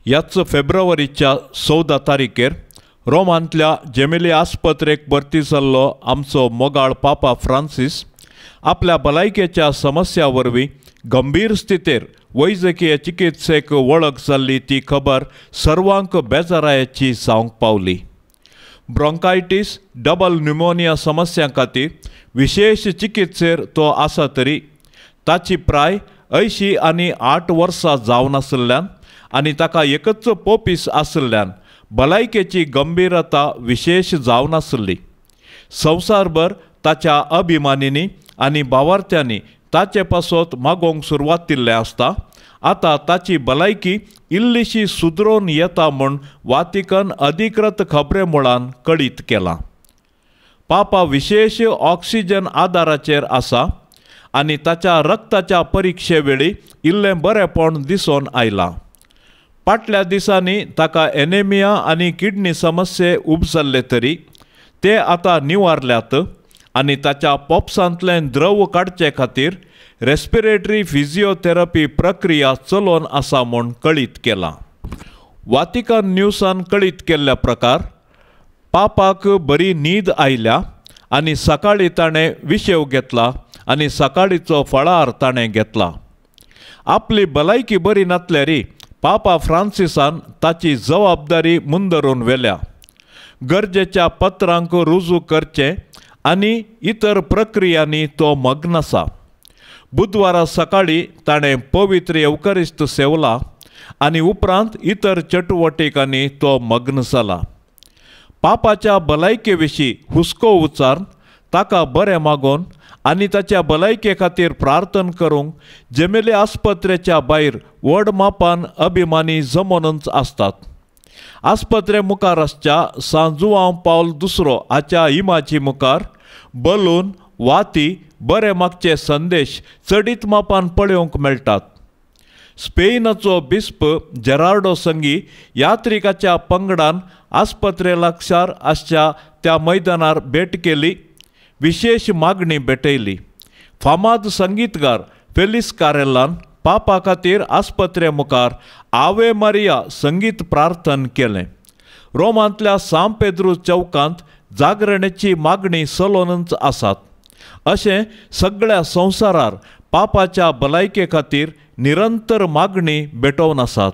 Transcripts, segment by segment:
ह्याच फेब्रुवारीच्या 14 तारखेर रोमांतल्या जेमेली आस्पत्रेक भरती जाल्लो आमचो मोगाळ पापा फ्रांसीस आपल्या भलायकेच्या समस्या वरवीं गंभीर स्थितीर वैजकीय चिकित्सेक वळख जाल्ली ती खबर सर्वांक बेजारायेची जावंक पावली. ब्रोंकायटीस डबल न्युमोनिया समस्यां खातीर विशेश चिकित्सेर तो आसा तरी ताची प्राय 88 वर्सां जावन आशिल्ल्यान आनी ताका एकच पोपीस आशिल्ल्यान भलायकेची गंभीरता विशेश जावन आशिल्ली. संवसारभर ताच्या अभिमानींनी आनी भावार्थ्यांनी ताचे पासत मागोवंक सुरवात केल्लें आसता. आतां ताची भलायकी इल्लीशी सुदरोवन येता म्हूण वातिकन अधिकृत खबरे मुळान कळीत केलां. पापा विशेश ऑक्सिजन आदाराचेर आसा आनी ताच्या रक्ताच्या परिक्षे वेळी इल्लें बरेंपण दिसून आयलां. फाटल्या दिसांनी ताका एनेमिया आनी किडनी समस्ये उपजल्ले तरी ते आतां निवारल्यात आनी ताच्या पोपसांतलें द्रव काडचे खातीर रेस्पिरेटरी फिजियोथेरपी प्रक्रिया चलोवन आसा म्हूण कळीत केलां. वातिकन न्यूसान कळीत केल्ल्या प्रकार पापाक बरी न्हीद आयल्या आनी सकाळीं ताणें विशेव घेतला आनी सकाळीचो फळार ताणें घेतला. आपली भलायकी बरी नासल्यारी पापा फ्रांसिसान ताची जबाबदारी मुंदरून व्हेल्या. गरजेच्या पत्रांक रुजू करचें आनी इतर प्रक्रियांनी तो मग्न आसा. बुधवारा सकाळीं ताणें पवित्र येवकरिस्त सेवला आनी उपरांत इतर चटुवटिकांनी तो मग्न जाला. पापाच्या भलायके विशीं हुस्को उच्चारून ताका बरें मागोवन आनी ताच्या भलायके खातीर प्रार्थना करूंक जेमेली आस्पत्रेच्या भायर व्हड मापान अभिमानी जमोनच आसतात. आस्पत्रे मुखार आसच्या सांत जुआंव पावल दुसरो हाच्या इमाजी मुखार बलून वाती बरे मागचे संदेश चडीत मापान पळोवंक मेळटात. स्पेनाचो बिस्प जेरार्डो संगी यात्रिकाच्या पंगडान आस्पत्रे लागसार आसच्या त्या मैदानार भेट केली, विशेश मागणी भेटयली. फामाद संगीतकार फेलिस कारेल्लान पापा खातीर आस्पत्रे मुखार आवे मारिया संगीत प्रार्थन केलें. रोमांतल्या सांत पेद्रू चौकांत जागरणेची मागणी चलोवनच आसात. अशें सगळ्या संवसारार पापाच्या भलायके खातीर निरंतर मागणी भेटोवन आसात.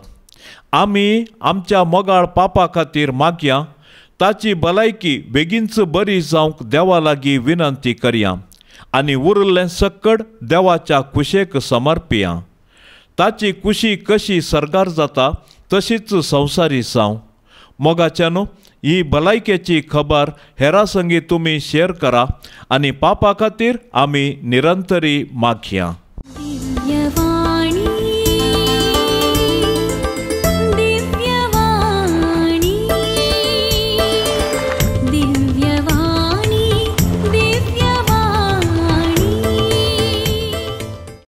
आमी आमच्या मोगाळ पापा खातीर मागया, ताची भलायकी बेगीनच बरी जावंक देवा लागीं विनंती करया आनी उरिल्लें सक्कड देवाच्या कुशेक समर्पिया. ताची कुशी कशी सर्गार जाता तशीच संवसारी जावं. मोगाच्यानू ही भलायकेची खबर हेरा संगी तुमी शेअर करा आनी पापा खातीर आमी निरंतरी मागया.